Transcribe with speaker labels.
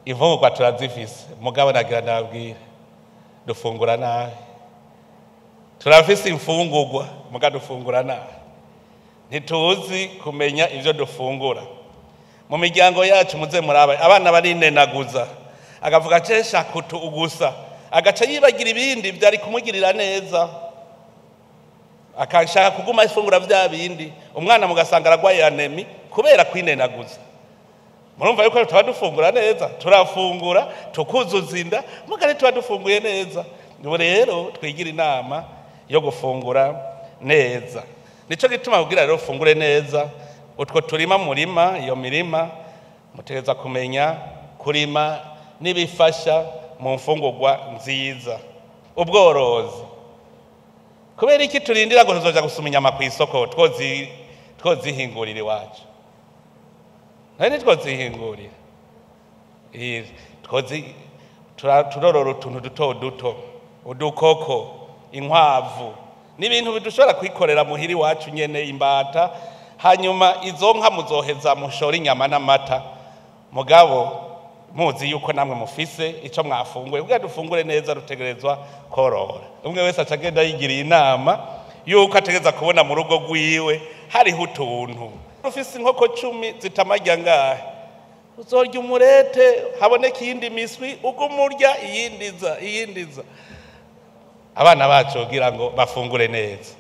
Speaker 1: Imfungurwa turazifise, mugabo nagira ndababwira dufungura nabi. Turafise imfungurwa, mugabo dufungura nabi, ntituzi kumenya ivyo dufungura. Mu miryango yacu muze muraba abana barinenaguza, akavuga cesha kutu ugusa, agaca yibagira ibindi byari kumugirira neza, akashaka kuguma ifungura vya bindi. Umwana mugasanga aragwaye anémie kubera kwinenaguza. Murumva yuko tuba dufungura neza? Turafungura tukuzuza inda, mugari tuba dufunguye neza. Ubu rero twigira inama yo gufungura neza. Nico gituma kugira rero ufungure neza, utwo turima murima, iyo mirima mutegereza kumenya kurima n'ibifasha mu mfungurwa nziza. Ubworozi, kubera iki turindira ngo tuzoja gusuma inyama ku isoko, twozihingurira iwacu? Nari ntitwozihingurira? Twozi turorora utuntu duto duto, udukoko, inkwavu, n'ibintu bidushobora kwikorera muhira iwacu nyene, imbata. Hanyuma izo nka muzoheza mushora inyama n'amata, mugabo muzi yuko namwe mufise ico mwafunguye. Kugira dufungure neza rutegerezwa korora. Umwe wese aca agenda yigiriye inama yuko ategereza kubona mu rugo rwiwe hariho utuntu. Ufise inkoko 10 zitamarya ngahe, uzorya umurete, haboneka iyindi miswi, uguma urya iyindiza iyindiza. Abana bacu kugira ngo bafungure neza.